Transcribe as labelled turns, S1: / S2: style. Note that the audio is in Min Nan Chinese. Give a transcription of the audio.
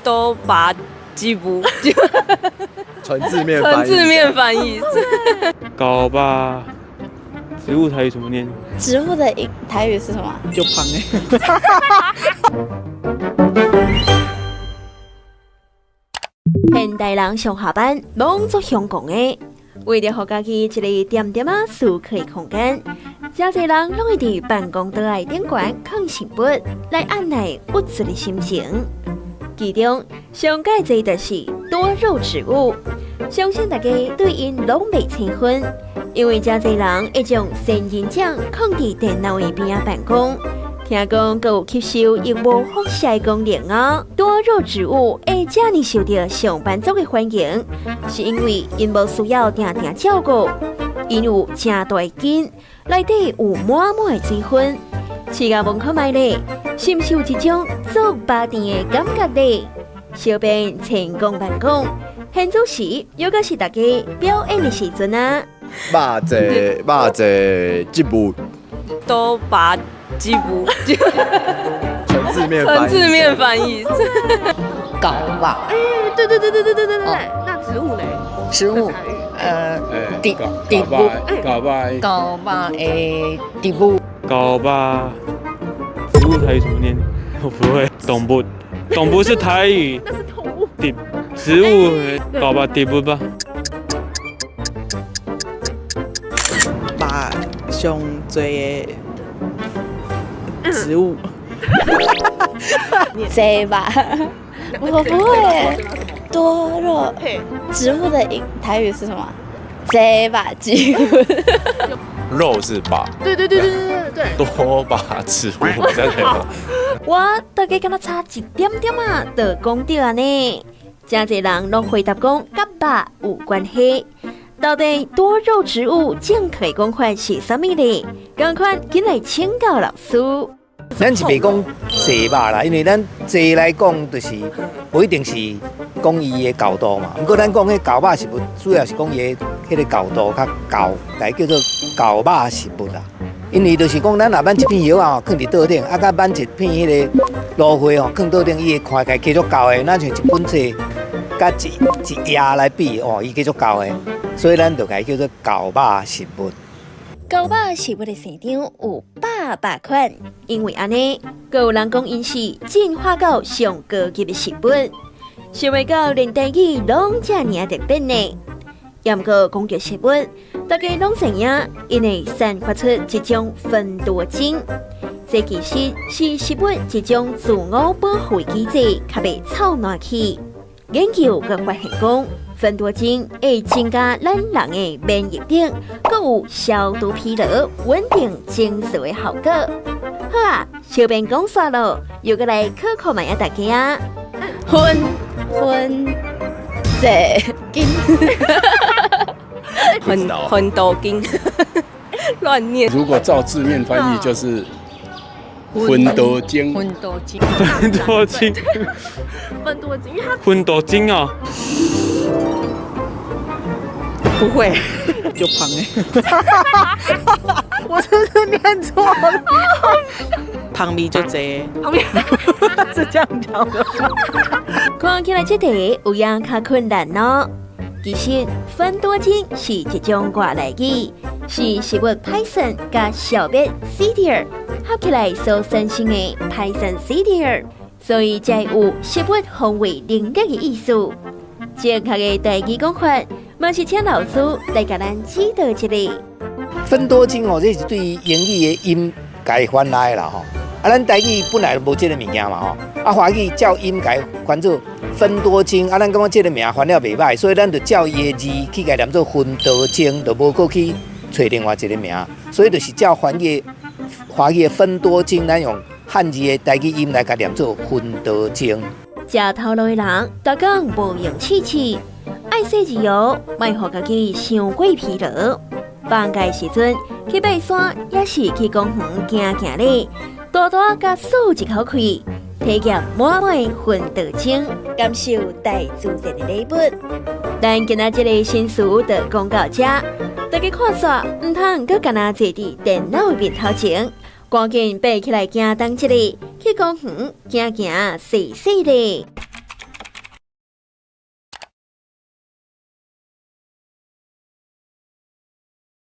S1: 多把植物，
S2: 纯字面翻译。
S1: 纯字面翻译。
S3: 搞吧，植物台语怎么念？
S4: 植物的台语是什么？
S5: 就胖欸。
S6: 現代人上下班攏足凶狂的，為著予家己一個恬恬仔思考的空間，誠濟人攏會佇辦公桌仔頂懸囥食物來按捺鬱卒的心情。其中上蓋濟就是多肉植物，相信大家對𪜶攏袂生分，因為誠濟人會將仙人掌囥佇電腦的邊仔辦公。聽講閣有吸收熒幕輻射的功能哦。多肉植物會遮爾受著上班族的歡迎，是因為𪜶無需要定定照顧，𪜶有誠大的根，內底有滿滿的水分。試共聞看覓咧，是毋是有一種足飽甜的感覺咧？小編千講萬講，現此時猶閣是大家表演的時陣啊！
S2: 肉濟肉濟植物，
S1: 多把植物，
S2: 純字面翻譯。
S1: 純字面翻譯。
S7: 搞吧。
S8: 哎，對對對對對對對對。那植物呢？
S7: 植物，
S3: 植植物，搞吧，
S7: 搞吧，誒，植物。
S3: 搞吧，植物台語怎麼念？我不會。動物，動物是台語。
S8: 那是動物。
S3: 植物，搞吧，植物吧。
S5: 肉上濟的植物。
S4: 這吧，我不會。多肉植物的台語是什麼？這把植物。
S9: 肉是把。
S8: 對對對對對對對。
S9: 多把植物在那。
S6: 我大概敢若差一點點仔，就講著按呢。誠濟人攏回答講佮肉有關係。到底多肉植物正確講法是啥物呢？趕快緊來請教老師。
S10: 咱是袂講濟肉啦，因為咱濟來講，就是無一定是講伊的厚度嘛。毋過咱講彼厚肉食物，主要是講伊的彼個厚度較厚，來叫做厚肉食物啦。因為就是講，咱若挽一片葉仔吼，囥佇桌頂，啊，佮挽一片彼個蘆花吼，囥桌頂，伊會看起來加足厚的，咱像一本冊佮一一頁來比，哦，伊加足厚的，所以咱就共伊叫做厚肉食物。
S6: 厚肉食物的生長有百百款，因為按呢，閣有人講𪜶是進化到上高級的食物，想袂到連台語攏遮爾特別呢。也毋過講著食物，大家攏知影，𪜶會散發出一種芬多精，這其實是食物一種自我保護機制，較袂臭爛去。研究閣發現講，芬多精會增加咱人的免疫力，閣有消除疲勞、穩定情緒的效果。好啊，小編講煞囉，又閣來考看覓仔大家啊。
S4: 芬芬濟金，
S1: 芬芬多精，亂念。
S11: 如果照字面翻譯，就是芬多精。
S7: 芬多精。
S3: 芬多精。
S8: 芬多精，因為它
S3: 芬多精哦。
S5: 不會，就胖欸。我是不是念錯了？旁邊就這，
S8: 旁邊
S5: 是這樣講的。
S6: 看起來這題有影較困難哦。其實芬多精是一種外來語，是食物 Python 佮小麥 cereal 合起來所產生的 Python cereal，所以才有食物風味能力的意思。正確的台語講法，嘛是請老師來共咱指導一下。
S10: 芬多精哦，這是對英語的音共伊翻來的啦吼。啊，咱台語本來就無這个物件嘛吼。啊，華語照音共伊翻做芬多精，啊，咱感覺這个名翻了袂䆀，所以咱就照伊的字去共念做芬多精，就無閣去揣另外一个名。所以就是照翻譯華語的芬多精，咱用漢字的台語音來共念做芬多精。
S6: 食頭路的人，逐工無閒試試，愛細緻哦，莫予家己傷過疲勞。放假時陣去爬山，抑是去公園行行咧，大大共舒一口氣，體驗滿滿的芬多精，感受大自然的禮物。咱今仔這个新詞就講到這，大家看煞，毋通閣干焦坐佇電腦面頭前，趕緊爬起來行動一下，去公園行行踅踅咧。